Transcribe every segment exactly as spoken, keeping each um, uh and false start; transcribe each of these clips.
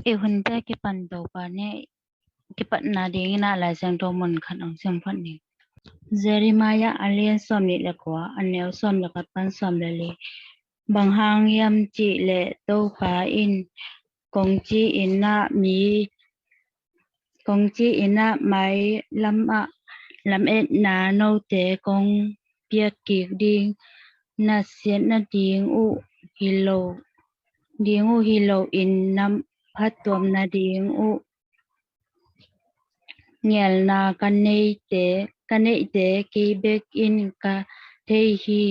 I hunte kipan Topa ne kipatna dingin ah Lai Siangtho mun khat hong sim phot ning. Jeremiah a lian sawm nih le kua, a neu sawm le khat pan sawm le li. Bang hang hiam cih leh Topa in kong ci-in ah mi, kong ci-in ah mailam ah lametna note kong piak kik ding, na siatna ding uh hi lo, ding uh hi loin na phattuamna ding uh ngelna ka neihte, ka neihte kei bek in ka thei hi.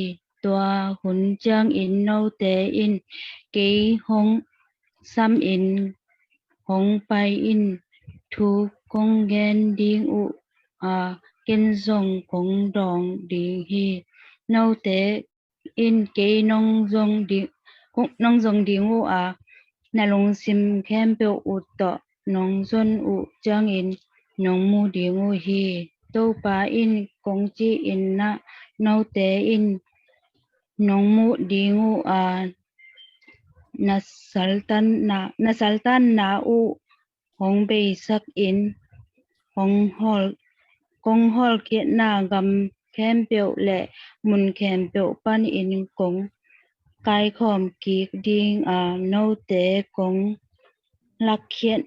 Tua hun ciangin note in kei hong samin hong pai in, thu kong gen ding uh a, ken zong kong dawng ding hi. Note in kei nong zong ding, nong zong ding uh a, na lungsim khempeuh uh tawh nong zon uh ciangin nong mu ding uh hi. Topa in kong ci-in ah note in nong muh ding uh a, na saltanna, na saltanna uh hong beisak in, hong hawl, kong hawlkhiatna gam khempeuh le mun khempeuh panin kong kaikhawm kik ding a, note kong lakkhiat,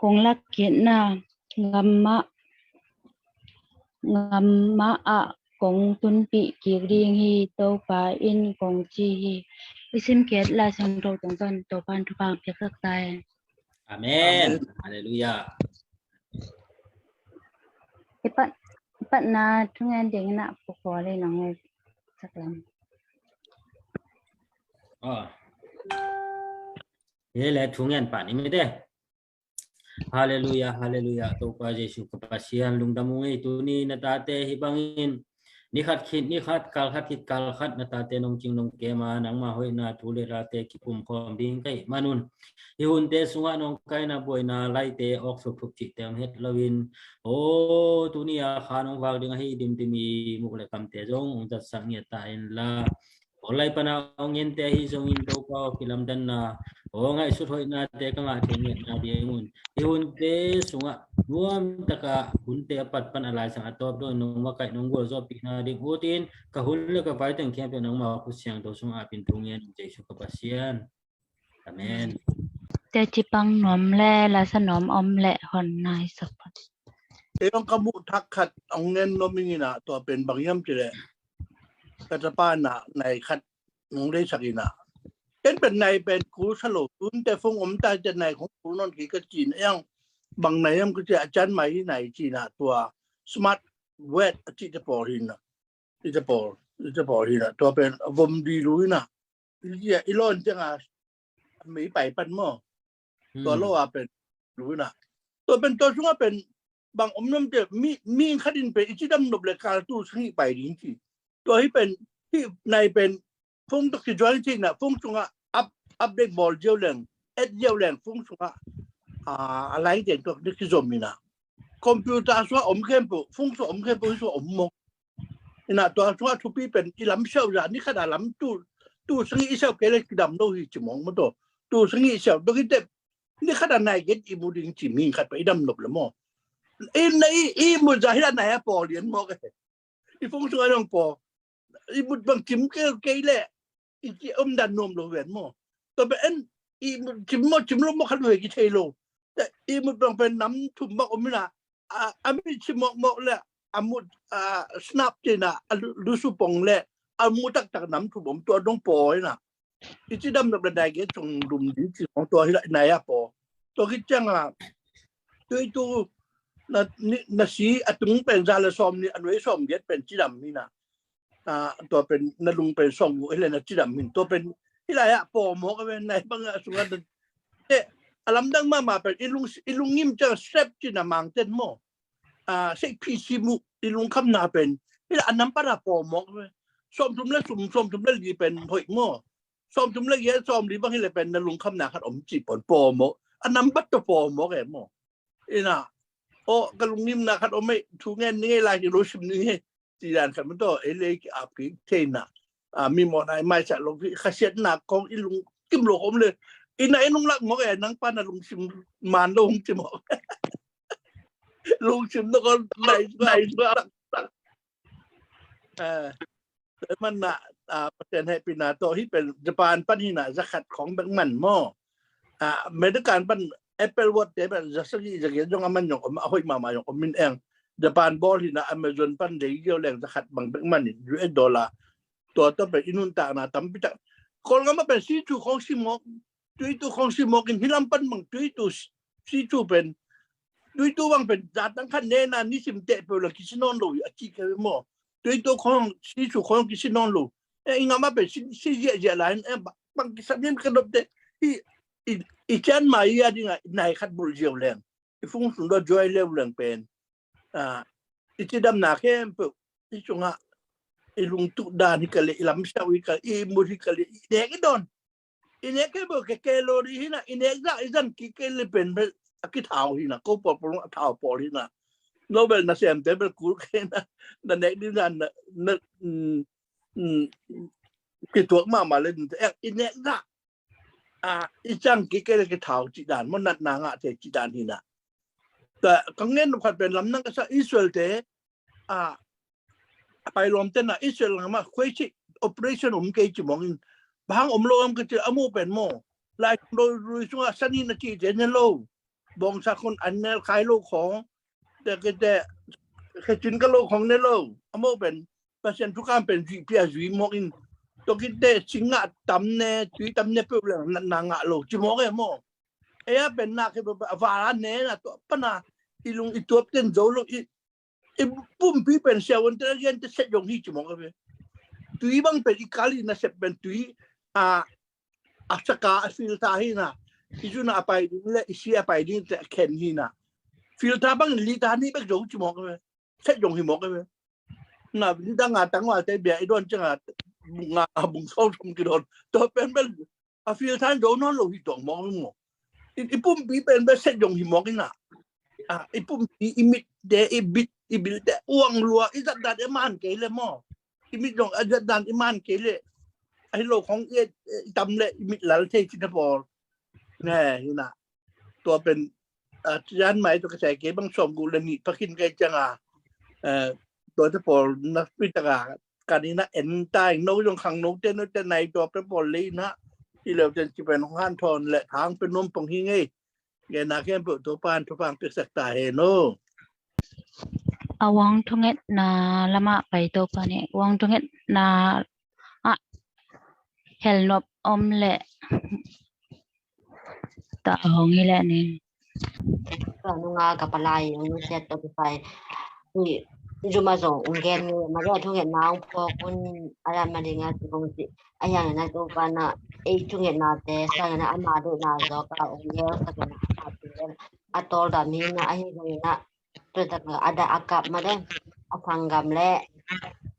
kong lakkhiatna gam mah, gam mah ah kong tunpih kik ding hi, Topa in kong ci hi. I simkhiat Lai Siangtho tungtawn Topa in thupha piaksak ta hen. Amen. Amen. Halleluiah. I pat, i patna thungen dingin ah Pu Khual in hong ngai sak lam. Ah. Hi le thungen pan i mite. Halleluiah, halleluiah. Topa Jesu ka Pasian lungdam ung ei, tuni na tate hih bangin ni khat khit ni khat, kal khat khit kal khat na tate nong cing nong kem a, nangma hoihna thu le late kipum khawm ding ka hih manun, hih hunte sungah nong kaina buaina laite awk suk thuk cihte om het loin, aw, tuni a kha nong vak ding ahi dimdim i muk le kamte zong hong zatsak ngiat ta inla, aw, lai pana hong ngente ahi zongin Topa aw, kilamdanna, aw, ngaihsut hoihnate ka ngah thei ngiatna dingun, hih hunte sungah nuamtaka hunte a pat pan a laisang a tawp dong nong makaih nong gualzawhpihna ding utin, ka hun le ka vai teng khempeuh nangma khut siangtho sungah apin thungen, Jesu ka Pasian. Amen. Te cipang nuam le lasa nuam om le hon nai sak phot. Te hong ka muh thak khat hong ngen nuam ing inah, tua pen bang hiam cih leh ka tapa inah nai khat nong leisak inah, ken pen nai pen kul sa lo, tunte phone om ta ciah nai khong kul nawn kei ka ci inah, bang nai hiam ka ci a, cian mai hi nai ci inah, tua smart watch a cihte pawl hi inah, ite pawl, ite pawl hi inah, tua pen a vom di lu inah, i lawn ciang a mei pai pan maw. Tua lo a pen lu inah, tua pen tua sungah pen bang om nuam te, mi, mi khat in pen i cidam nop le kal tu sangih pai ding ci. Tua hi pen, hih nai pen phone tawh kijoin ci inah, phone sungah up, update bawl ziau leng, et ziau leng phone sungah a laite tua kizom inah, computer sungah om khempeuh, phone sungah om khempeuh, hih sungah om mawk. Inah tua sungah thupi pen i lam siau zah, ni khat a lam tu, tu sangih i siau kei le kidam lo hi ci mawk maw tawh. Tu sangih i siau dong hi teh, ni khat a nai gen i mu ding ci mi khat pen i dam nop le maw. I, i, i mu zah hi a nai a paw lian mawk e. I phone sungah nong paw. I mut bang cim kei kei le i ci om dan nuam lo ven maw. Tua pen en i mut cim maw, cim lo maw khat ve ki thei lo. I mut bang pen nam thum bang om inah, a, a mi ci mawkmawk le a mut, a, snap ci inah, a lu, lusu pong le a mu taktak nam thum om, tua dong paw inah. I cidam nop le nai gen song lum ding ci hong tua hi lah nai a paw. Tua khit ciang a, tu i tu na, ni, na si a tung pen za le sawm ni, a nuai sawm giat pen cidam hi inah. A, tua pen na lung pen sawm uh hi le na cidam hi in, tua pen hi lai ah paw mawk a pen nai bang a sungah te a lamdang mahmah pen i lung, i lungngim ciang sep ci inah mangten maw. A, sek phi si mu i lungkhamna pen hi lah a nampat a paw mawk a pen. Sawm thum le sum, sawm thum le li pen hoih maw. Sawm thum le giat, sawm li bang hi le pen na lungkhamna khat om ci pon paw mawk. A nampat tawh paw mawk e maw. Inah, aw, ka lungngimna khat om ei, thu ngen ni ngei lai hi lo sim ni ngei. Ci dan khat maw tawh, ei le ki ap ki thei inah. A, mi mawh nai mai sa lo ki khasiatna kong i lungkim lo om le, Ina in hong lak mawk e, nang pa na lungsim man lo hong ci mawk. Lungsim na kong nai nai. Man na, Pasian hehpihna tawh hih pen Japan pan hi na, za khat khawng bek man maw. American pan Apple Watch te pen za sagih za giat zong a man zong om, a hoih mahmah zong om in eng. Japan bawl hi na, Amazon pan lei ziau leng za khat bang bek man in, U S dollar. Tua tawh pen i nuntakna tampi tak. Kawlgam ah pen sichu khawng si mawk, tuitu khawng si mawk in, hih lam pan bang tuitu sichu pen, tuitu bang pen zatang khat ne na nisim teh peuh la kisi nawn lo hi a ci kei maw. Tuitu khawng, sichu khawng kisi nawn lo. E, i ngam ah pen si, si ziahziah lai in, e, bang, bang kisam hiam ka dopte. I, i, i cian mai a ding a nai khat bulh ziau leng, i fung sung dawh joy leu leng pen, i cidamna khempeuh i sungah, i lungtuh dan hi ka leh, i lamsiau hi ka leh, i mut hi ka leh, i nek i dawn. I nek khempeuh ke ke lo dih hi na, i nek zah i zan kik kei le pen bel a kithau hi na, ko pawl pawl a thau pawl hi na. No bel na semte bel kul kei na, na nek ding zan na, na, mm, mm, kituak mahmah le ding te, i nek zah, a, i cang kik kei le kithau cih dan maw, natna ngah thei cih dan hi na. Ka, ka ngen nop khat pen lamdang ka sa Israel te, a, a pai lawm te na Israel ngam ah khuaisih operation om kei ci mawk in, bang om lo am ka ci a mu pen maw. Lai lo rui sungah sani na ci te ne lo. Bawngsa khun an nel khai lo khawng, te ke te, khe cin ka lo khawng ne lo. A mu pen Pasian thukham pen zuih pia zui mawk in, tua kite singah tam ne, tui tam ne peuh leng natna ngah lo ci mawk e maw. Ei a pen na khe a vala ne na tua pana i lung i tuap ten zo lo, i, i pumpi pen siavuan te a lian te set zong hi ci mawk e ve. Tui bang pen i kali na sep pen tui a, a saka a filter hi na. I zuna a pai ding le i si a pai ding te a khen hi na. Filter bang liter ni bek zo ci mawk e ve. Set zong hi mawk e ve. Na, ni dang a tang ua te bia i dawn ciang a bung nga, bung sawm sawm ki dawn. Tua pen bel a filter zo nawn lo hi tuang mawk e maw. I, i pumpi pen bel set zong hi mawk i na. A, i pumpi, i mit te, i bit, i bil te uang lua, i zat dan i man kei le maw. I mit zong a zat dan i man kei le. A hi lo khong i, i tam le i mit lal thei ci na pawl. Ne, hi na. Tua pen, a, cian mai tua ka sai kei bang sawm guk le nih pakhin kei ciang a, a, tua te pawl na pi tak a, kan i na en ta ing no zong khang no te no te nai tua pen pawl le i na, i leu ten ci pen hong han thawn le thang pen nom pong hi ngei. Nge na kem pe tua pan tua pan pek sak ta he no. A wang thunget na lama pai to pa ne, wang thunget na a hel nop om le ta hong hi le ning. Ka nunga ka palai ong set to pai. Ni zuma zong ong gen ni ma le thunget na ong phok un ala ma dinga ti kong ti. A yang na to pa na ei thunget na te sa na ama do na zo ka ong gen sa na a tol da mi na a hi na tua tak a dah a kap ma de a sanggam le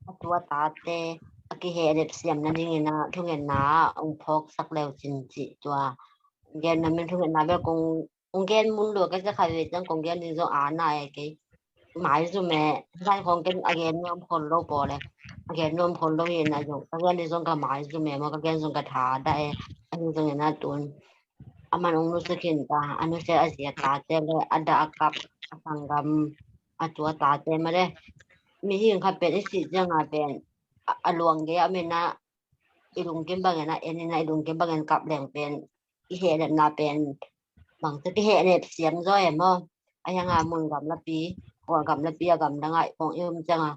a tu a tate a kihehnep siam nadingin a thungetna ong phawksak leu cin cih tua gen na min thungetna bel kong gen mun lua ka sia khai ve ciang kong gen ding zong a na e kei mai zum e. Lai khong ken a gen nuam khol lo pawl e, a gen nuam khol lo hi na zong ka gen ding zong ka mai zum e maw, ka gen zong ka tha dah e. A hi zong in a tun a man ong nusia khin ta, a nusia a zia tate le a dah a kap a sanggam a tu a tate ma le. Mihing khat pen i sih ciang a pen a luang gei a min a i lungkim bangin a en in a i lungkim bangin kap leng pen i hehnepna pen bangci kihehnep siam zaw e maw. A hiang a mun gamlapi, Kawlgam lapi a gamdang a i kong i um ciang a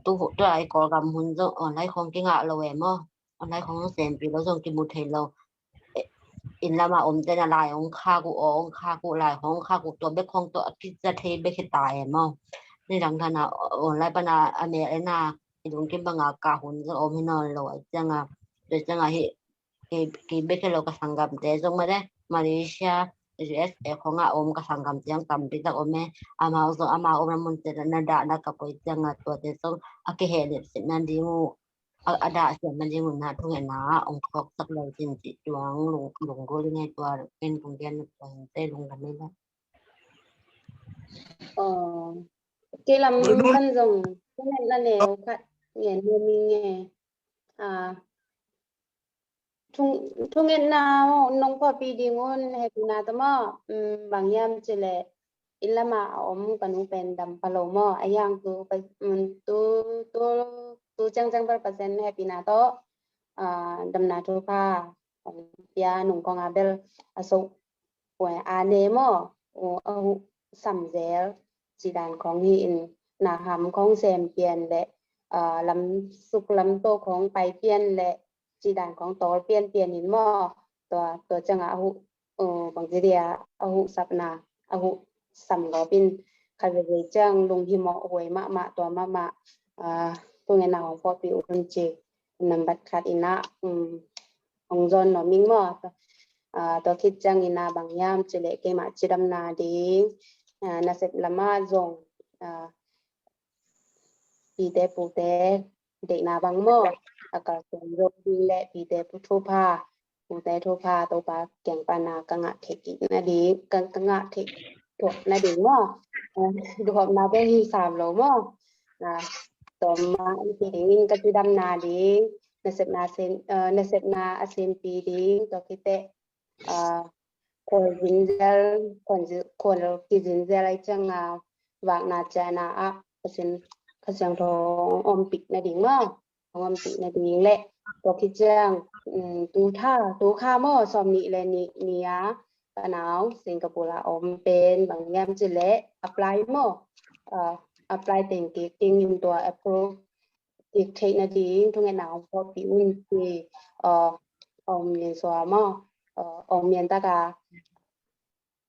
tu, tu a i Kawlgam hun zong online khong kingah lo e maw. Online khong sempi lo zong kimu thei lo. Inn lama om te na lai hong khak uh, aw hong khak uh, lai hong khak uh, tua bek hong tua a kiza thei bek hi ta e maw. Ni dang thana online pana a mel e na i lungkim banga ka hun zong om hi nawn lo a ciang a, tua ciang a hi kei bek hi lo ka sanggamte zong ma de Malaysia, U S A khong a om ka sanggamte zong tampi tak om e. Amau zong amau omna munte na dahna ka poi ciang a tuate zong a kihehnep sitna ding uh a, a dah siam ma ding un na thungetna ong khawksak lo cin cih tuang lung, lunggulh i ngei tua ken kong gen na tua hinte lungdam i la. Aw, kei lam kan zong thungetna neu khat ngen nuam i nge. A, thungetna nong phuahpih ding un hehpihna tawh maw, bang hiam cih leh inn lamah a om ka nu pen dam pha lo maw, a hiang tu, tu, tu, tu ciangciang bel Pasian hehpihna tawh damna thupha hong pia, nung kong a bel a so a ne maw, a huh sam zel cih dan khong hi in, na ham khong sem pian leh lam suk lam to khong pai pian leh cih dan khong tawl pian pian in maw, tua, tua ciangah a huh bangci dia a huh sapna a huh sam gawp in khat veivei ciang lunghimawh huai mahmah, tua mahmah thungetna hong phuahpih un ci nambat khat in ah hong zawn nuam ing maw. Tua khit ciangin ah bang hiam cih leh keimah cidamna ding nasep lamah zong pite pute deihna bang maw, a kalsuan zo ding leh pite pu thupha, pute thupha Topa kiang pana ka ngah theih kik nading, ka ngah theih thuak nading maw, duhopna bel hi sam lo maw. Tua mah hi dingin ka cidamna ding nasepna a sem, nasepna a sempi ding, tua khit teh khual zinzel, khual kizinzel ai cianga vakna ciana ah Kha Siangtho hong ompih nading maw, hong ompih nading leh tua khit ciang tu tha, tu kha maw, sawm nih le nih ni-a ka nau Singapore a om pen bang hiam cih leh apply maw, apply teng kik dingin tua approve kik theih nading thungetna hong phuahpih un ci, Aung Myan Swa maw, Aung Myan taka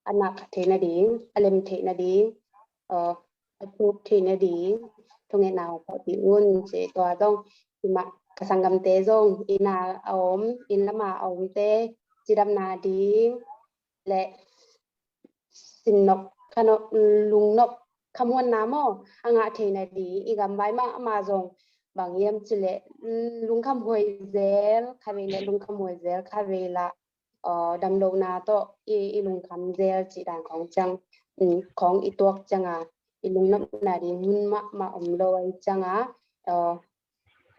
a nak theih nading, a lem theih nading, a tup theih nading thungetna hong phuahpih un ci. Tua zong, ka sanggamte zong inn a om, inn lama a omte cidamna ding leh sinnop, khanop, lungnop khamuanna maw, a ngah theih nading, i gamvai mahmah zong bang hiam cih leh lungkham huai zel kha vei leh lungkham huai zel kha vei lah damlohna tawh i, i lungkham zel cih dan khong ciang, khong i tuak cianga i lungnopna ding hun mahmah om lo ai cianga,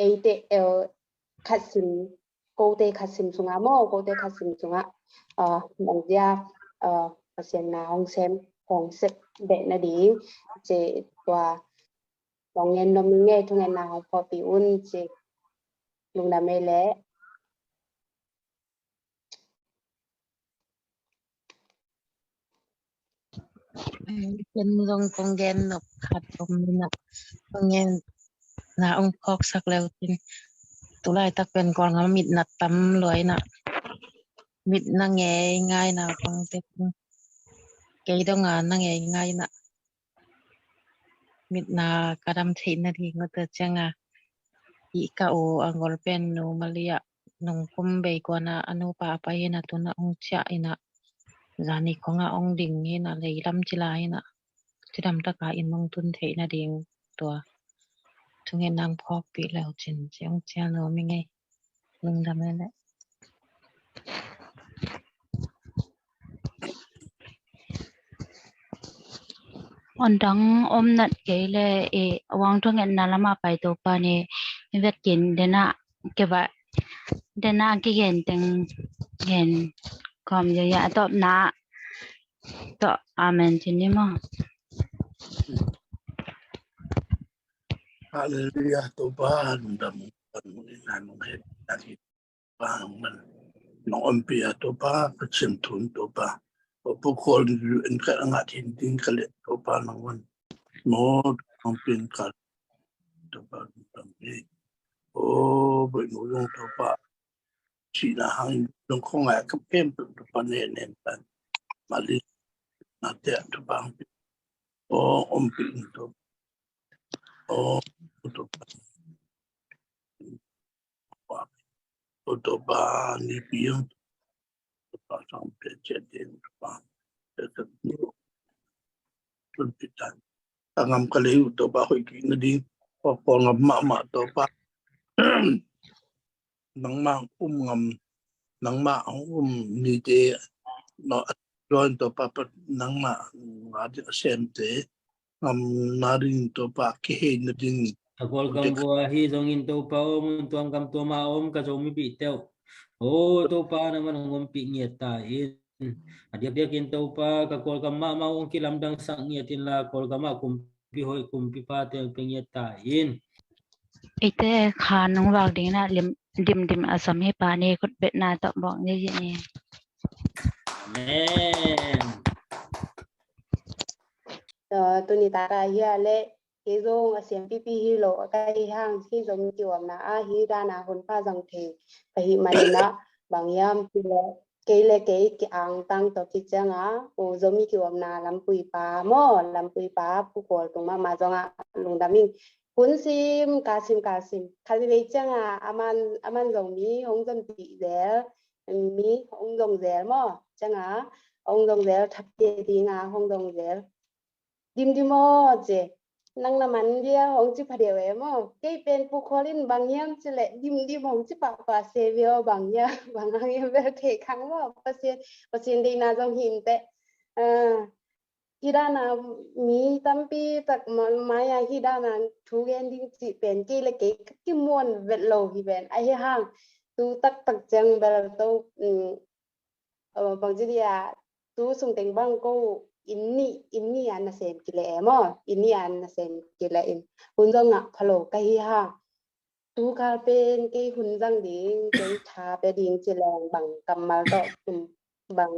eite, khat sim, kote khat sim sunga maw, kote khat sim sunga bangzia Pasian na hong sem, hong sep beh nading ci. Tua hong ngen nuam ing ei, thungetna hong phuahpih un ci. Lungdam ei leh. Ken zong kong gen nop khat om ina, kong gen na ong phawksak leu cin. Tulaitak pen Kawlgam mit na tam lua ina, mit na ngei ngai na kong tek, kei donga na ngei ngai ina. Mitna ka dam theih nading, tua cianga i ka u a gol pen nu Malia nung kum bei kuana a nupa a pai hina tuna ong ciah ina, zani khonga ong ding hina, leilam cila hina, cidam taka in ong tun theih nading tua thungetna ong phawkpih leu cin ci ong ciah nuam ing ei. Lungdam ei leh. Ong dang om nat kei leh, i, a wang thungetna lama pai Topa ni, i vet kin dena keva, dena kigen teng gen kom ya ya a tawpna tawh amen cin ni maw. Halleluia, Topa lungdam, Topa lungdam, Topa lungdam, Topa lungdam. Nong ompih a Topa, ka cin thun Topa. Topa kol en ka ngah thin ding ka leh Topa nong wan. Mo kong pin ka Topa lungdam hi. O, boi mo long Topa. Cina hang long kong ngai ka pem Topa ne nen tan. Mali na te Topa hang pin. O, ompih Topa. O, Topa. O Topa, ni piang Topa, sang pe cia den Topa. Tun pitan. Tangam ka lei Topa, hoi ki na ding. Pokol ngam mahmah Topa. Nangmah um ngam, nangmah um nite. No, join Topa, nangmah ngah ding a semte. Ngam nading Topa, kihei nading. A Kawlgam vua hi zongin Topa om, mun tuam gam tuama om ka Zomipihte uh. O Topa, nangman hong ompih ngiat ta in. A diakdiakin Topa, ka Kawlgam mahmah hong kilamdangsak ngiat inla, Kawlgam ah kumpi hoih, kumpi pha teng pia ngiat ta in. Eite khan nong vak ding na lim, dimdim a zom hi pa ni, khutbetna tawh bawk ni hi ni. Amen. Tuni taka hi a le, kei zong a siampipi hi lo a ka hi hang, hih zong kiuamna a hi dana hun pha zang thei ka hih manin a, bang hiam ti le, kei le kei ki angtang tawh kicianga, u Zomi kiuamna lampui pa maw, lampui pa Pu Khual tung mahmah zongah lungdam ing. Hun sim ka sim ka sim, khat vei cianga aman, aman zong mi hong zon tih zel, mi hong zong zel maw, cianga hong zong zel thak te dinga hong zong zel. Dimdim aw ci, nang na man dia hong ci phadeuh e maw. Kei pen Pu Khual in bang hiam ci leh dimdim hong ci pahpah se ve aw, bang hiam, bang hang hiam bel thei khang maw. Pasian, Pasian deihna zong hi inteh. Hih dana mi tampi tak mai-a hih dana thu gen ding cih pen kei le kei ka kimuan vet lo hi pen. Ahi hang tu taktak ciang bel to, bangci dia, tu sung teng bang ko inn nih, inn nih a nasem kileh e maw, inn nih a nasem kileh in hun zong ngah pha lo ka hi hang. Tu kal pen kei hun zang ding, kei tha pia ding ci leng bang kammal tawh, bang,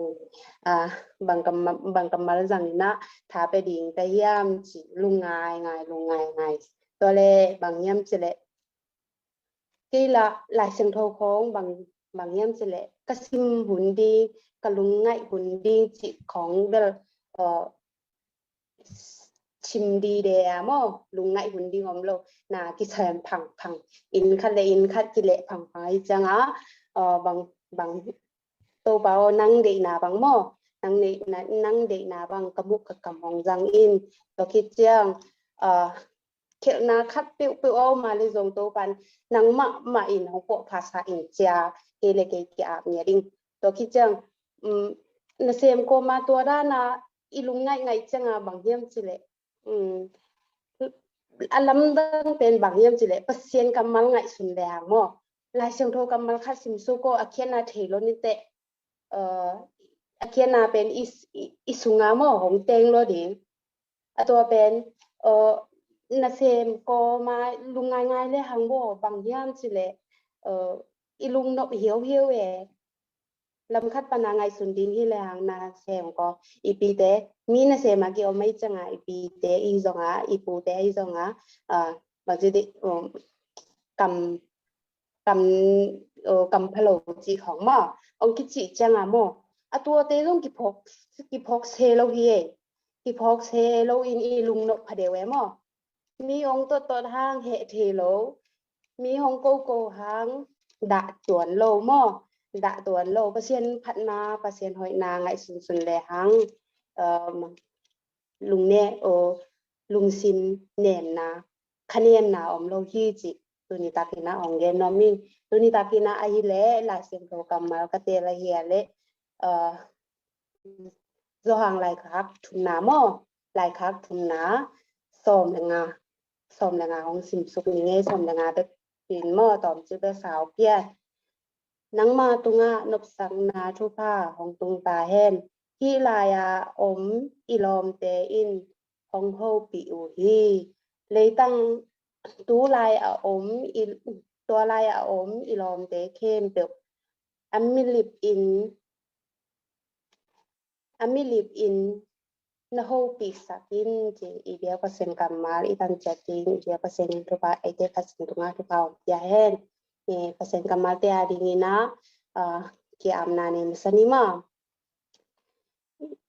bang kammal, bang kammal zang inah tha pia ding ka hiam ci lungngai ngai, lungngai ngai. Tua le bang hiam ci leh kei la Lai Siangtho khong bang, bang hiam ci leh ka sim hun ding, ka lungngaih hun ding cih khong bel, sim dide a maw, lungngaih hun ding om lo. Na kisem phangphang, inn khat le inn khat kileh phangphang ahi cianga, bang, bang Topa aw, nang deihna bang maw, nang deihna, nang deihna bang ka muk ka kam hong zang in. Tua khit ciang khelhna khat peuhpeuh a om a le zong Topan nangmah mah in hong puahphasa in cia, kei le kei ki-ap ngiat ding. Tua khit ciang nasem kawma tua dana i lungngaih ngaih cianga bang hiam ci leh, a lamdang pen bang hiam ci leh Pasian kammal ngaihsun le hang maw. Lai Siangtho kammal khat simsuk aw, a khiatna thei lo niteh. A khiatna pen i, i, i sunga maw hong teng lo ding. A tua pen nasem kawma lungngai ngai le hang maw, bang hiam ci leh i lungnop hiauhiau e. Lam khat pana ngaihsun ding hi le hang nasem ko, i pite, mi nasem a kiom ahi cianga i pite i zonga, i pute i zonga, bangci di, kam, kam, kam phalo cih khong maw, ong kicih cianga maw, a tuate zong kiphawk, kiphawk se lo hi e. Kiphawk se lo in i lungnop phadeuh e maw. Mi hong tottot hang heh thei lo, mi hong koko hang dah tuan lo maw. Dah tuan lo, Pasian phatna, Pasian hoihna ngaihsunsun le hang lungne, lungsim nemna, khanemna om lo hi cih tuni takin a hong gen nuam ing. Tuni takin a ahih leh Lai Siangtho kammal ka teel ahih leh Johan laikhak thumna maw, laikhak thumna sawm le nga, sawm le nga hong simsuk ni ngei, sawm le nga bek in maw, tawmcik bek sau pian. Nangma tungah nopsakna thupha hong tung ta hen. Hih lai-a om i lawmte in hong hopih uh hi. Leitang tu lai a om i, tua lai a om i lawmte khempeuh a milip in, a milip in na hopihsak in ci. I biak Pasian kammal i tan ciat ding, i biak Pasian thupha, eite Pasian tungah thupha hong pia hen. Pasian kammalte a dingin a ki-apna nei masa ni maw.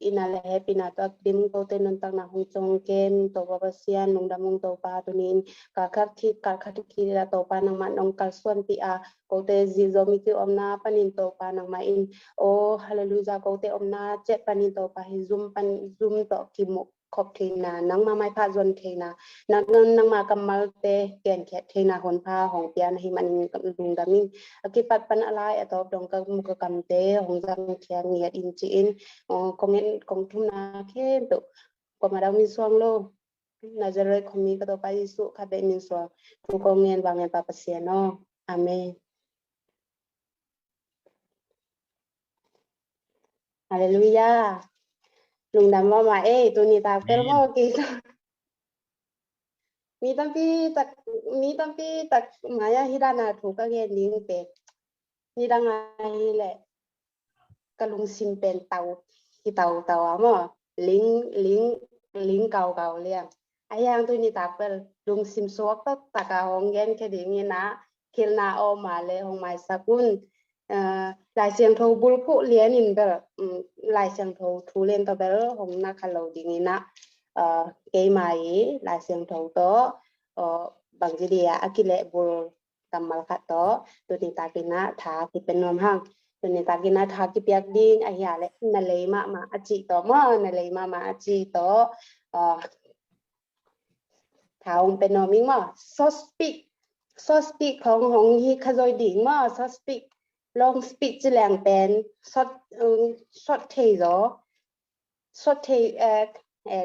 Ina le hehpihna tawh dim kote nuntakna hong cong ken Topa Pasian lungdam ung. Topa tunin kal khat khit, kal khat khit a Topa nangmah nong kalsuanpih a, kote Zomi kiomna panin Topa nangmah in, o halleluia, kote omna ciat panin Topa hi Zoom pan, Zoom tawh kimuh khop theina, nangma maipha zuan theina, nang, nangma kammalte genkhiat theina honpa hong pia na hih manin lungdam ing. A kipat pan a lai a tawp dong ka muk ka kamte hong zangkhia ngiat in ci-in, kong en kong thumna khempeuh kuamah dang min suang lo. Nazareth khuami ka Topa Jesuh khat bek min suang thu kong ngen, vanglianpa Pasian aw. Amen. Halleluiah. Lungdam mahmah ei, tuni tak bel maw, kei mi tampi tak, mi tampi tak mai-ah hih dan a thu ka gen ding pen, nidang a hileh ka lungsim pen tau hi tautau a maw, ling ling ling kaukau liang. Ahi hang tuni tak bel lungsim suak taktak a hong genkhia dingin ah, khilna a om a leh hong maisak un. Lai Siangtho bulphuh lian in bel, Lai Siangtho thu lian tawh bel hong na kha lo dingin ah, keima i Lai Siangtho tawh bangci dia a kilehbul kammal khat tawh tuni takin ah tha kipiak nuam hang. Tuni takin ah tha kipiak ding ahi a leh na lei mahmah a cih tawh maw, na lei mahmah a cih tawh tha hong pia nuam ing maw. Short speech, short speech khong hong hi kha zaw ding maw. Short speech, long speech ci leng pen short, short thei zaw, short thei,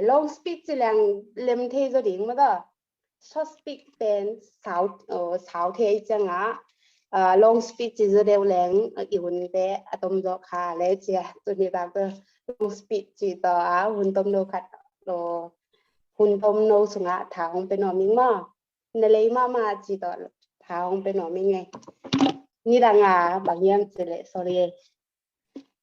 long speech ci leng lem thei zaw ding maw tawh. Short speech pen sau, sau thei ciangah, long speech ci zaw deuh leng i hunte a tom zaw kha le cia. Tuni tak bel long speech ci tawh a hun tom lo khat, hun tom no sungah tha hong pia nuam ing maw. Na lei mahmah ci tawh tha hong pia nuam ing ei. Nidang a bang hiam cih leh, sorry ei,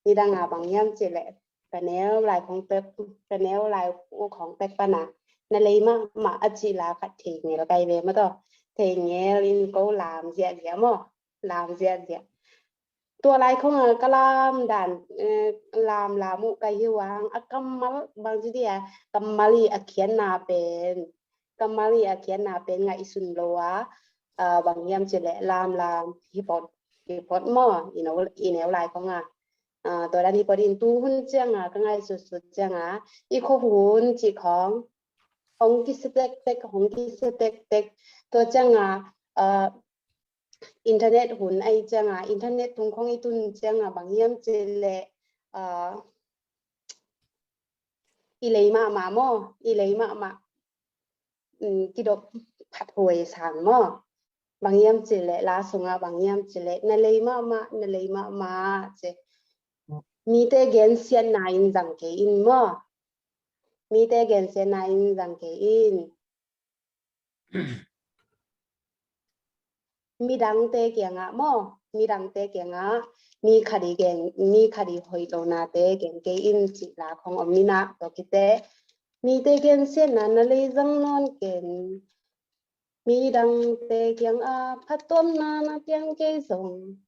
nidang a bang hiam cih leh ka neu lai khong pek, ka neu lai uh khong pek pan a na lei mahmah a cih la khat thei ngel kai ve maw tawh. Thei ngel in ko lam ziahziah maw, lam ziahziah. Tua lai khong a ka lam dan, lam lam uh ka hi uh hang, a kammal bangci dia, kammal i a khiatna pen, kammal i a khiatna pen ngaihsun lo a, bang hiam cih leh lam lam hi phot, hi phot maw, i neu lai khong a. Tua dan hi phot in tu hun ciangah ka ngaihsutsut ciangah i khuahun cih khong hong kisia tektek, hong kisia tektek. Tua ciangah internet hun ahi ciangah, internet tung khong i tun ciangah bang hiam cih leh i lei mahmah maw, i lei mahmah kidop phathuai sang maw. Bang hiam cih leh la sungah bang hiam cih leh na lei mahmah, na lei mahmah ci. Mite gensiatna in zang kei in maw. Mite gensiatna in zang kei in. Midangte kiangah maw, midangte kiangah mi khat i gen, mi khat i hoih lonate gen kei in cih la khong om in ah, tua khit teh mite gensiatna na lei zang nawn ken. Midangte kiangah phattuamna na piang kei zong,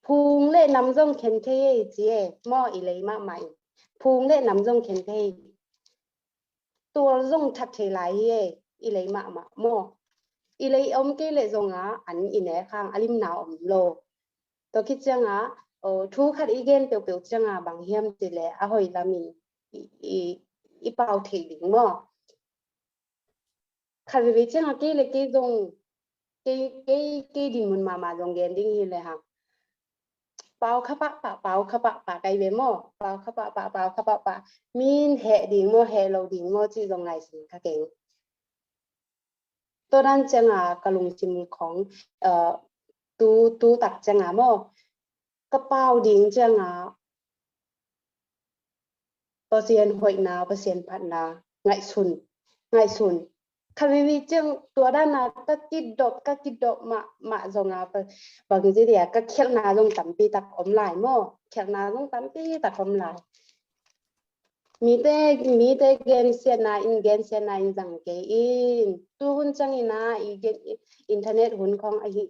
phung le nam zong khen thei ei ci ei maw, i lei mahmah in. Phung le nam zong khen thei. Tual zong that thei lai hi ei, i lei mahmah maw. I lei om kei leh zongah an i nek hang, a limna om lo. Tua khit ciangah thu khat i gen peuhpeuh ciangah bang hiam cih leh a hoih lamin i, i, i pau thei ding maw. Khat veve ciangah kei le kei zong, kei, kei, kei dinmun mahmah zong gen ding hi le hang. Pau kha pahpah, pau kha pahpah kai ve maw. Pau kha pahpah, pau kha pahpah. Min heh ding maw, heh lo ding maw cih zong ngaihsun kha keng. Tua dan ciangah ka lungsim khong tu, tu tak ciangah maw, ka pau ding ciangah Pasian hoihna, Pasian phatna ngaihsun, ngaihsun. Khat veve ciang tua dan a ka kidop, ka kidop mahmah zongah bangci dia ka khialhna zong tampi tak om lai maw. Khialhna zong tampi tak om lai. Mite, mite gensiatna in, gensiatna in zang kei in. Tu hun ciangin ah i gen, internet hun khong ahi,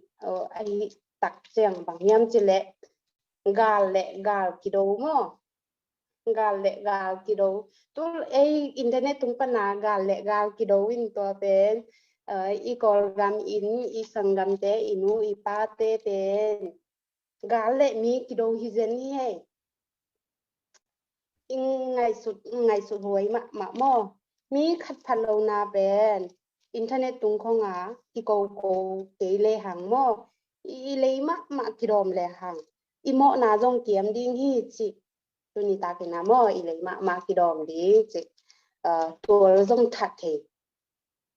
ahi tak ciang bang hiam cih leh gal le gal kido maw. Gal le gal kido. Tu ei internet tung pan a gal le gal kido in tua pen i Kawlgam in i sanggamte, i nu i pate pen gal le mi kido hi zen hi hei. I ngaihsut, ngaihsut huai mahmah maw. Mi khat phat lona pen internet tung khong a kikoko kei le hang maw. I lei mahmah kidawm le hang i mawhna zong kiam ding hi cih. Tuni takin ah maw, i lei mahmah kidawm ding cih. Tual zong that thei.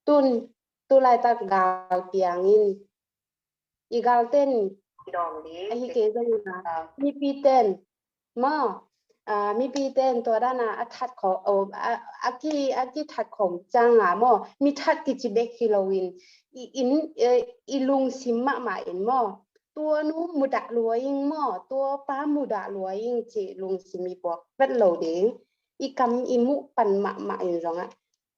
Tun, tu laitak gal piangin i galten ahi kei zongin ah mipiten maw, Aa, mipite in tua dana a that khawm, oh, a, a ki, a kithat khawm cianga maw, mi that kici bek hi loin, i, in, eh, i lungsim mahmah in maw, tua nu mudah lua ing maw, tua pa mudah lua ing ci lungsim i puak vet lo ding, i kam i muh pan mahmah in zongah,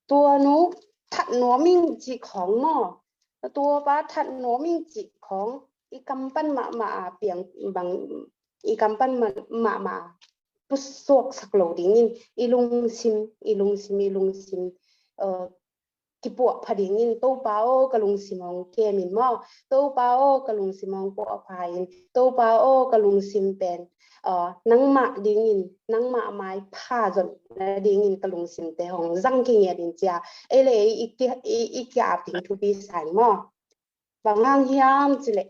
tua nu that nuam ing cih khawng maw, tua pa that nuam ing cih khawng, i kam pan mahmah a piang bang, i kam pan ma-, mahmah a pusuaksak lo dingin, i lungsim, i lungsim, i lungsim, uh, kipuah pha dingin, Topa aw, ka lungsim hong kem in maw, Topa aw, ka lungsim hong puah pha in, Topa aw, ka lungsim pen, uh, nangmah dingin, nangmah maipha zon na dingin ka lungsimte hong zang kingiat in cia, ei le ei i ki, i, i ki-ap ding thupi sa ing maw. Bang hang hiam cileh,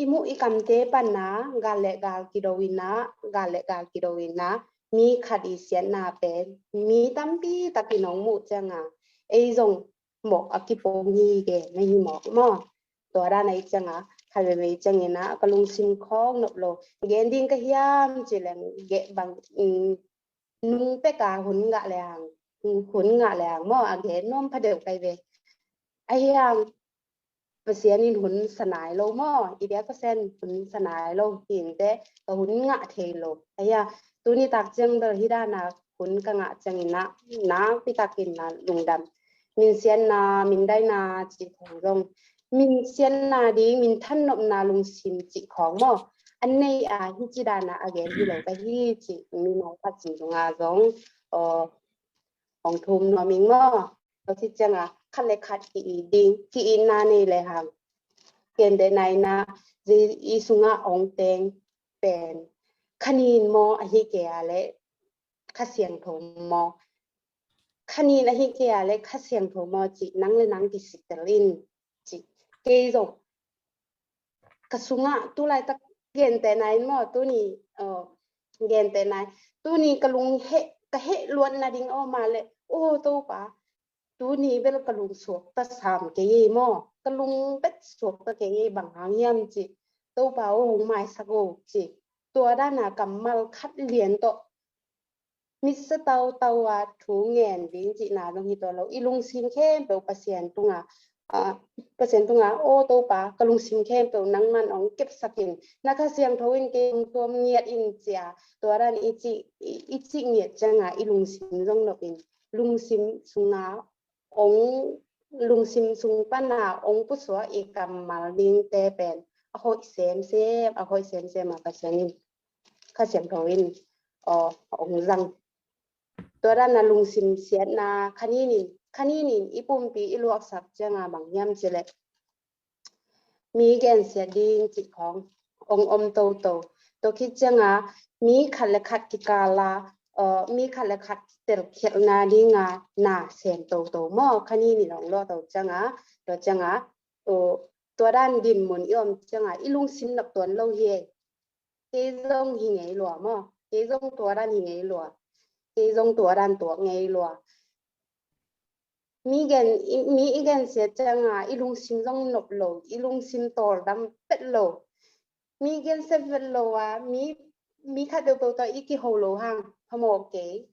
i muh i kamte panna gal le gal kido inna, gal le gal kido inna, mi khat i siatna pen mi tampi takin hong muh cianga, ei zong mawh a kipong hi ke na hi mawk maw. Tua dan a i cianga, khat veivei ciangina ka lungsim khawng nop lo, gen ding ka hiam cileng, geh bang, mm, nung peka hun ngah le hang, hun ngah le hang maw, a gen nuam pha deuh kai ve. Ahi hang Pasian in hun sa nai lo maw, i biak Pasian hun sa nai lo, hinte ka hun ngah thei lo. Ahi hang tuni tak ciang bel hi dana hun ka ngah ciangina, nakpi takin na lungdam. Minsiatna, mindaina cih khawng zong, minsiatna ding, minthannopna lungsim cih khawng maw, a nei a hi ci dana a gen hi lo ka hi cih mi mawk khat cih zong a zong, aw, hong thum nuam ing maw. Tua khit cianga khat le khat ki-it ding, ki-itna nei le hang, kente naina, i sungah hong teng pen, kha nin maw, ahi kei a le Kha Siangtho maw, kha nin ahi kei a le Kha Siangtho maw cih nang le nang kisik tel in cih. Kei zong ka sungah tulaitak gentehna in maw, tuni, aw, gentehna in tuni ka lung heh, ka heh luatna ding aw mah le, aw Topa, tuni bel ka lung suakta sam kei ei maw, ka lung bet suakta kei ei, bang hang hiam cih, Topa aw hong maisak o cih. Tua dana kammal khat lian tawh mitsa tautau a thu ngen ding cihna zong hi tuan lo. I lungsim khempeuh Pasian tunga, ah, Pasian tunga, aw Topa, ka lungsim khempeuh nangman hong kepsak in, na Kha Siangtho in kei hong tuam ngiat in cia. Tua dan i cih, i, i cih ngiat cianga i lungsim zong nop in, lungsim sunga hong, lungsim sung pana hong pusuak i kammal dingte pen a hoih semsem, a hoih semsem a Pasian in, Kha Siangtho in, aw, hong zang. Tua dana lungsim siatna kha nin in, kha nin in i pumpi i luaksak cianga bang hiam cileh, mi gensiat ding cih khawng hong om toto. Tua khit cianga mi khat le khat kikala, aw, mi khat le khat telkhialhna dinga na sem toto maw, kha nin in hong luah to cianga, tua cianga, aw, tua dan dinmun i om cianga i lungsim nop tuan lo hi ei. Kei zong hi ngei lua maw, kei zong tua dan hi ngei lua, kei zong tua dan tuak ngei lua. Mi gen, i, mi i gensiat cianga i lungsim zong nop lo, i lungsim tawldam pet lo. Mi gensiat vet lo a, mi, mi khat peuhpeuh tawh i kiho lo hang phamawh kei.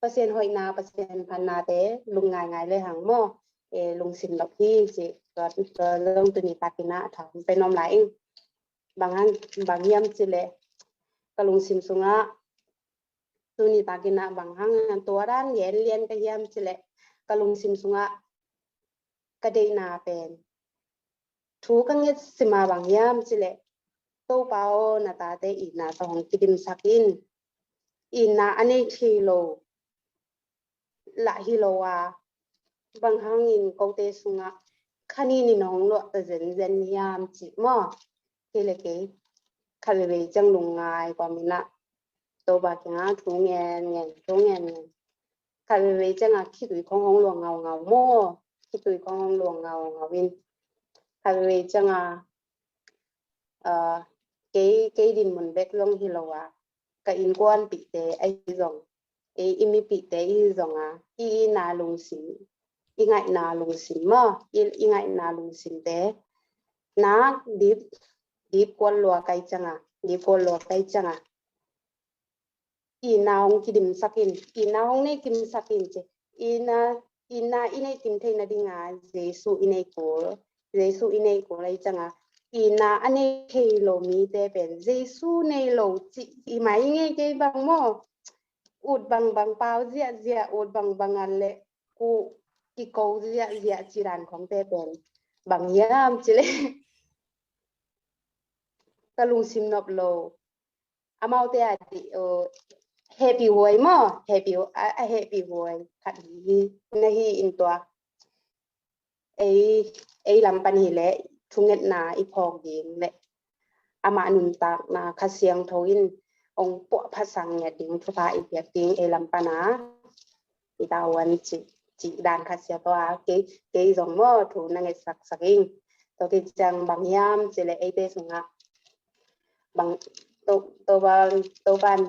Pasian hoihna, Pasian phatnate lung ngaingai le hang maw, e, lungsim nop hi cih, tua, tua zong tuni takinah a tham pe nuam lai ing. Bang hang, bang hiam cileh, ka lungsim sungah tuni takinah bang hang tua dan gen lian ka hiam cileh, ka lungsim sungah ka deihna pen, thu ka nget sima bang hiam cileh, Topa aw, na tate itna tawh hong kidimsak in, itna a nei thei lo lah hi lo a, bang hangin kote sungah kha nin in hong luahta zenzen hiam cih maw. Kei le kei khat veivei ciang lungngai kua minah Topa kiangah thu ngen ngen, thu ngen ngen. Khat veivei cianga khitui khong hong luang ngaungau maw, khitui khong hong luang ngaungau in. Khat veivei cianga, ah, kei, kei dinmun bek zong hi lo a, ka innkuanpihte ahi zong, ei i mipihte i hi zonga, i itna lungsim, i ngaihna lungsim maw, i, i ngaihna lungsimte nak dip, dip kual lua kai cianga, dip kual lua kai cianga, itna hong kidimsak in, itna hong nei kimsak in ci. Itna, itna i nei kim theihna dinga Jesu i nei kul, Jesu i nei kul ahi cianga itna a nei thei lo mite pen Jesu nei lo ci i mai ngei kei bang maw? Ut bangbang, pau ziahziah, ut bangbang a leh ku kiko ziahziah ci dan khong te pen bang hiam ci leh ka lungsim nop lo. Amaute a dih, uh, hehpih huai maw, hehpih, a, a hehpih huai khat hi, na hi in tua. Ei, ei lam pan hi leh thungetna i phawk ding leh amah nuntakna Kha Siangtho in hong puahphat sang ngiat ding thupha i piak ding ei lam pan a i tavuan ci, ci dan khat sia tua, kei, kei zong maw thu na ngetsak sak ing. Tua kei ciang bang hiam ci leh eite sungah bang to, to ban, to ban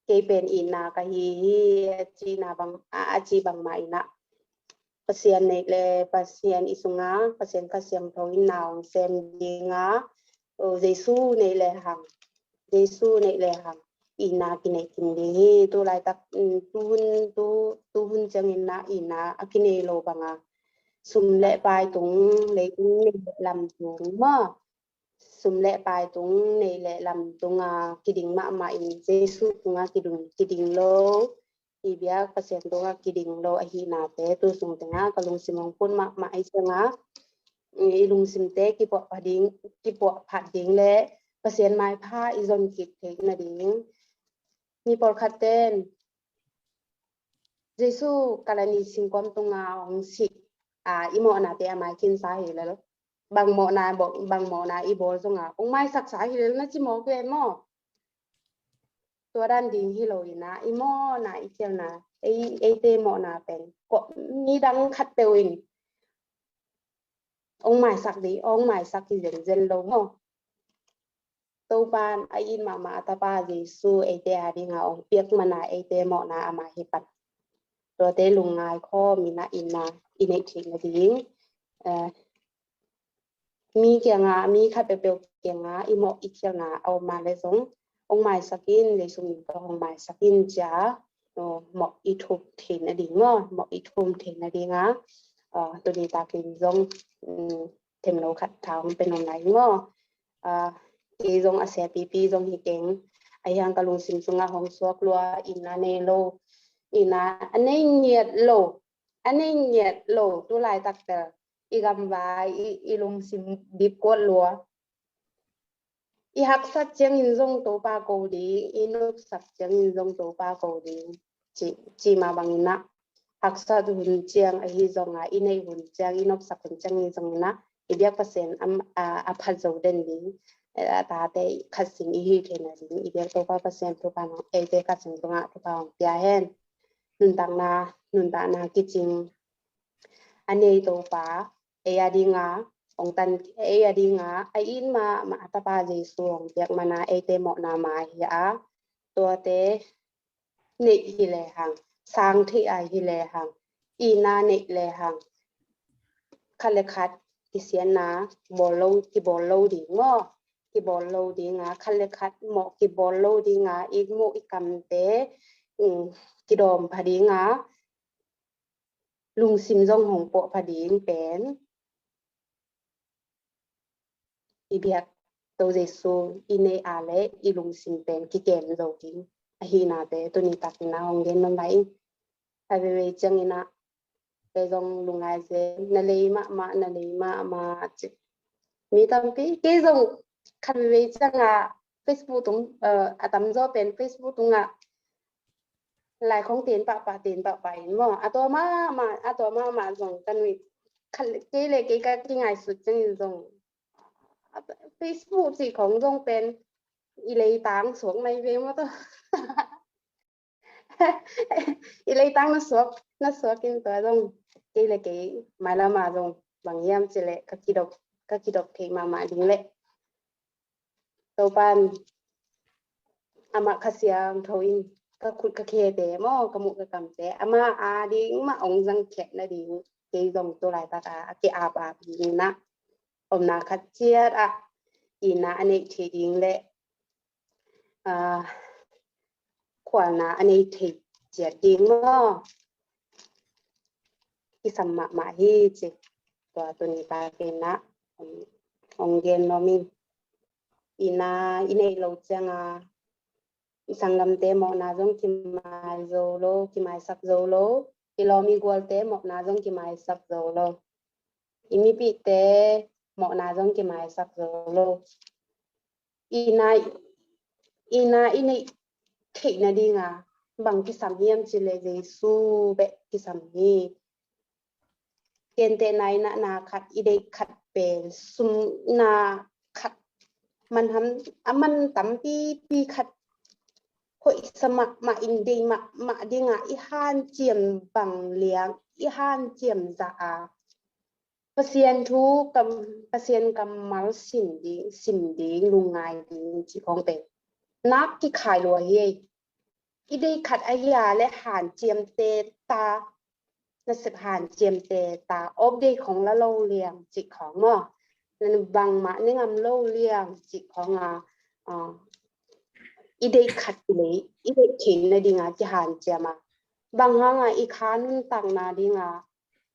kei pen itna ka hi hi a cihna bang, a, a cih bangmah in ah Pasian neih le Pasian i sunga Pasian Kha Siangtho in na hong sem dinga, uh, Jesu neih le hang, Jesu neih le hang itna kineih kim ding hi. Tu laitak, um, tu hun, tu, tu hun ciangin ah itna a kinei lo banga sum le pai tung, leitung neih le lam tung maw, sum le pai tung, neih le lam tunga kiding mahmah in Jesu tunga kiding, kiding lo, i biak Pasian tunga kiding lo ahihnate tu sung tengah ka lungsim hong put mahmah ahi cianga, i lungsimte kipuahphat ding, kipuahphat ding le Pasian maipha i zon kik theih nading. Mi pawlkhat ten Jesu Kalvari singkawm tunga hong sih a, i mawhnate a mai khinsa hi lel, bang mawhna, bang mawhna i bawl zonga hong maisaksa hi lel na ci mawk ve maw? Tua dan ding hi lo in ah i mawhna i khialhna, ei, eite mawhna pen ko, midang khat peuh in hong maisak ding, hong maisak hi zenzen lo maw? Topan a it mahmah a tapa Jesu eite a dinga hong piak mana eite mawhna ama hi pan. Tuate lungngai khawm in ah itna i neih theih nading, eh, mi kianga, mi khat peuhpeuh kianga i mawh i khialhna a om mah le zong hong maisak in, Jesu min tawh hong maisak in cia, uh, mawh i thup theih nading maw, mawh i thum theih nadinga, uh, tuni takin zong, um, themno khat tha hong pe nuam lai maw? Ah, kei zong a siapipi zong hi keng. Ahi hang ka lungsim sungah hong suak lua, itna nei lo, itna a nei ngiat lo, a nei ngiat lo tu laitak tel i gamvai, i, i lungsim dipkuat lua. I haksat ciangin zong Topa ko ding, i nopsak ciangin zong Topa ko ding, ci, ci mah bangin ah haksat hun ciang ahi zonga, i neih hun ciang, i nopsak hun ciang ahi zongin ah i biak Pasian a, a, a phat zo den ding, a tate khat sin i hi theihna ding i biak Topa Pasian thupha hong, eite khat sin tungah thupha hong pia hen. Nuntakna, nuntakna kicing a nei Topa ei a dinga hong tan, ei a dinga a it mahmah a tapa Jesu hong piak mana eite mawhna mai hi a, tuate neih hi lehang, sang theih a hi lehang, itna neih lehang, khat le khat kisiatna bawl lo, kibawl lo ding maw? Kibawl lo dinga, khat le khat mawh kibawl lo dinga, i muh i kamte, um, kidawm pha dinga, lungsim zong hong puah pha ding pen i biak To Jesu i neih a le i lungsim pen kikem zo ding ahihnate tuni takin ah hong gen nuam lai ing. A veivei ciangin ah kei zong lungngai zen, na lei mahmah, na lei mahmah ci. Mi tampi, kei zong khat veivei ciangah Facebook tung, eh, a tamzaw pen Facebook tungah lai khong ten pahpah, ten pahpah in maw, a tua mahmah, a tua mahmah zong ka nuih. Kei le kei ka kingaihsut ciangin zong Facebook cih khong zong pen i leitang suak mai ve maw tua. I leitang na suak, na suak in tua zong kei le kei mailama zong bang hiam cih leh ka kidop, ka kidop theih mahmah ding leh Topan amah Kha Siangtho in ka khut ka khete maw, ka muh ka kamte amah a ding mah hong zangkhiat nading kei zong tu laitak a, a ki-ap ap ding in ah omna khat ciat ah itna a neih theih ding leh ah, khualna a nei thei ciat ding maw? Kisam mahmah hi ci. Tua tuni takin ah, um, hong gen nuam ing. Inn ah i neih loh ciangin i sanggamte mawhna zong kimai zo lo, kimaisak zo lo. I lawm i gualte mawhna zong kimaisak zo lo. I mipihte mawhna zong kimaisak zo lo. Inn ah, inn ah i neih theih nadingin bang kisam hiam cih leh Jesu bek kisam hi. Gentehna in ah na khat, i deih khat pen sum na khat, man ham, a man tampipi khat hoihsa mahmah in deih mahmah dingin i hanciam bang liang, i hanciam zah a Pasian thu kam, Pasian kammal sim ding, sim ding, lungngai ding cih khawng pen nak kikhai lua hi. I deih khat ahih leh hanciamte ta, nasep hanciamte ta, awp deih khawng la lo liang cih khawng maw. Nan bangmah ne ngam lo liang cih khawng a, ah, i deih khat leh i deih theih nadingin kihanciam a. Bang hangin i kha nuntakna dingin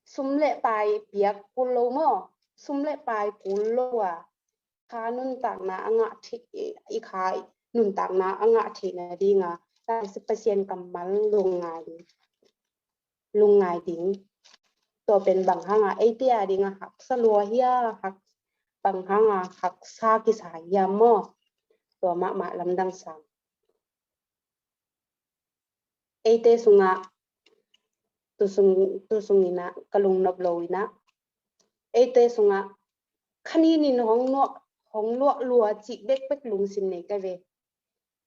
sum le pai piak kul lo maw, sum le pai kul lo a, kha nuntakna a ngah theih, i kha nuntakna a ngah theih nadingin Pasian kammal lungngai ding, lungngai ding. Tua pen bang hangin eite a dingin haksa lua hi a, hak, bang hangin haksa kisa hiam maw? Tua mahmah lamdang sang. Eite sungah, tu sung, tu sung in ah, ka lungnop lo in ah, eite sungah khanin in hong nuak, hong luah lua cih bekbek lungsim nei ka ve.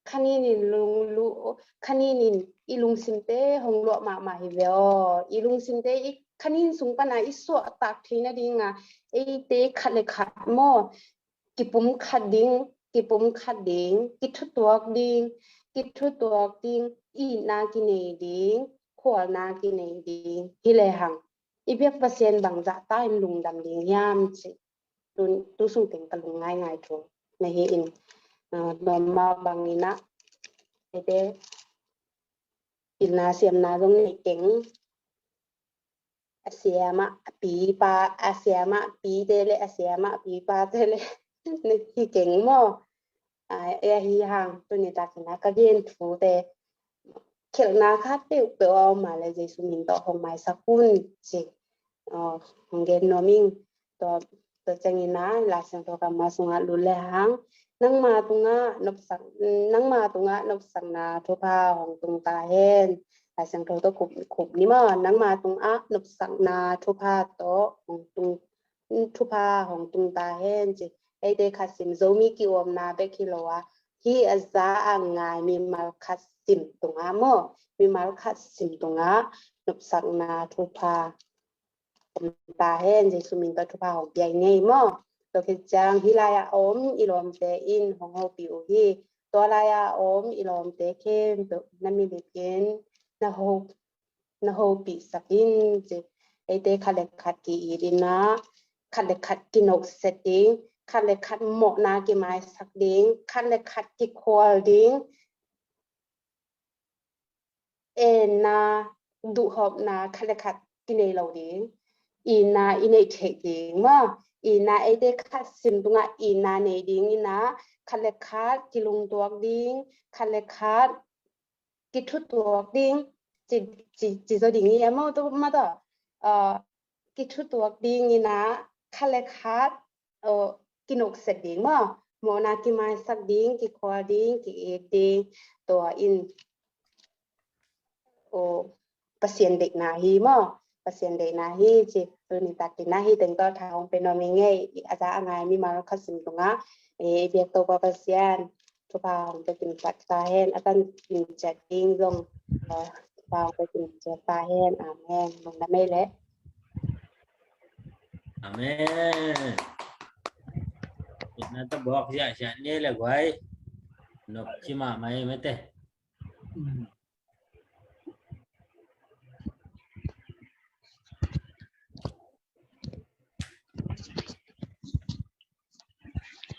Khanin in lung, lu, khanin in i lungsimte hong luah mahmah hi ve aw. I lungsimte i khanin sung panin i suahtak theih nadingin eite khat le khat maw, kipumkhat ding, kipumkhat ding, kithutuak ding, kithutuak ding, itna kinei ding, khualna kinei ding hi lehang, i biak Pasian bangzah ta in lungdam ding hiam cih tu, tu sung teng ka lungngaingai thu na hi in, ah, normal bang in ah, eite pilna siamna zong nei keng. A siamah a pipa, a siamah pite le, a siamah pipate le na hi keng maw? A, e, ahi hang tuni takin ah ka gen thute khelhna khat peuhpeuh a om mah leh Jesu min tawh hong maisak un ci. Aw, hong gen nuam ing. Tua, tua ciangin ah Lai Siangtho kammal sungah lut lehang, nangma tungah nopsak, nangma tungah nopsakna thupha hong tung ta hen. Lai Siangtho tawh khup, khup ni maw, nangma tungah nopsakna thupha tawh hong tung, thupha hong tung ta hen ci. Eite khat sim, Zomi ki-omna bek hi lo a, hih a za a ngai mimal khat sim tungah maw, mimal khat sim tungah nopsakna thupha om ta hen, Jesu min tawh thupha hong pia ing ei maw. Tua khit ciang hih lai-ah om i lawmte in hong hopih uh hi. Tua lai-ah om i lawmte khempeuh na milim in na ho, na hopihsak in ci. Eite khat le khat ki-it in ah, khat le khat kinawhsiat ding, khat le khat mawhna kimaisak ding, khat le khat kikhual ding, enna, duhhawmna khat le khat kinei lo ding, itna i neih theih ding maw. Itna eite khat sim tungah itna nei ding in ah, khat le khat kilungtuak ding, khat le khat kithutuak ding, ci, ci, ci zaw ding hi a maw, tua mah tawh, ah, kithutuak ding in ah, khat le khat, aw, kinawhsiat ding maw, mawhna kimaisak ding, kikhual ding, ki-it ding, tua in, aw, Pasian deihna hi maw, Pasian deihna hi ci. Tuni takin ah hih teng tawh tha hong pia nuam ing ei, a za a ngai mimal khat sim tungah, e, i biak Topa Pasian thupha hong pia kim ciat ta hen, a tan kim ciat ding zong, aw, thupha hong pia kim ciat ta hen. Amen. Lungdam ei leh. Amen. Ina ta bawk siahsiah ni le guai. Nop ci mahmah ei mate.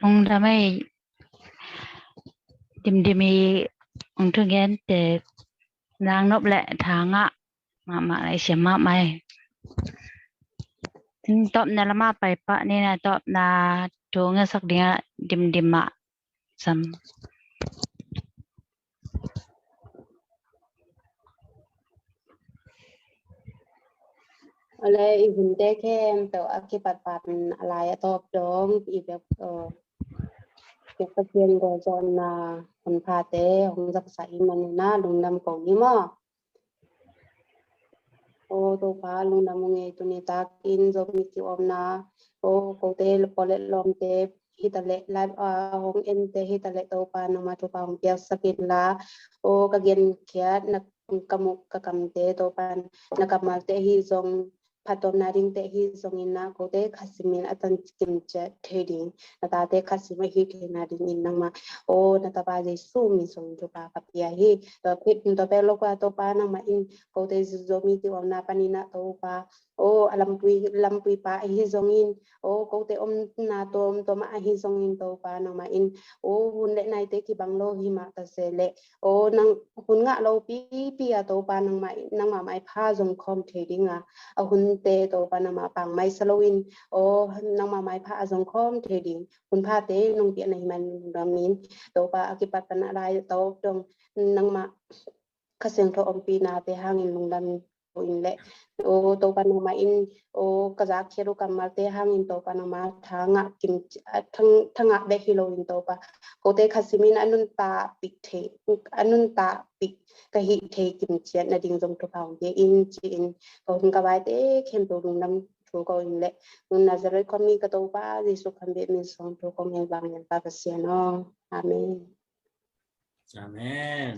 Lungdam ei. Ti Dimdimi ong thugente nang nop le thangah mahmah lai siam mahmah hi. Tawpna lamah pai pah ni na, tawpna thu ngetsak dingah Dimdimah sam. Ole i hunte khempeuh a kipatpat a lai a tawp dong i bek, uh, bek Pasian gawzawnna hunphate hong zaksa i manina lungdam ko ni maw. O Topa lungdam ung ei, tuni takin Zomi kiomna, o kote le pawlet lawmte hitaleh live a hong ente hitaleh Topa nangma thupha hong piaksak inla, o ka genkhiat na ka muk ka kamte Topa na kammalte hi zong phattuamna dingte hi zongin na kote khatsimin a tan kimciat thei ding, na tate khatsim ahi theina dingin nangma, o na tapa Jesu min zong thupha ka pia hi. Tua pek lo kua Topa nangma in kote Zomi kiomna panin na Topa, o a lampui, lampui pa ahi zongin, o kote omna tuamtuam ahi zongin Topa nangma in, o hun le naite kibang lo hi mah ta se leh, o nang hun ngah lo pipi a Topa nangma, nangma maipha zong khawm thei ding a, a hunte Topa nangma pangmai sa loin, o nangma maipha a zong khawm thei ding hunphate nong piakna hi man lungdam in, Topa a kipatpat a lai tawp dong nangma Kha Siangtho ompihnate hangin lungdam ko in le, o Topa nangma in, o ka zakkhiat uh kammalte hangin Topa nangma thangah kim, thang, thangah bek hi loin Topa kote khatsimin a nuntakpih thei, a nuntakpih ka hih thei kimciat nading zong thupha hong pia in ci-in, ko hun ka vaite khempeuh lungdam thu ko in le, Nazareth khuami ka Topa Jesu Khazih min suang thu ko ngen vang ngen pa Pasian aw. Amen. Amen.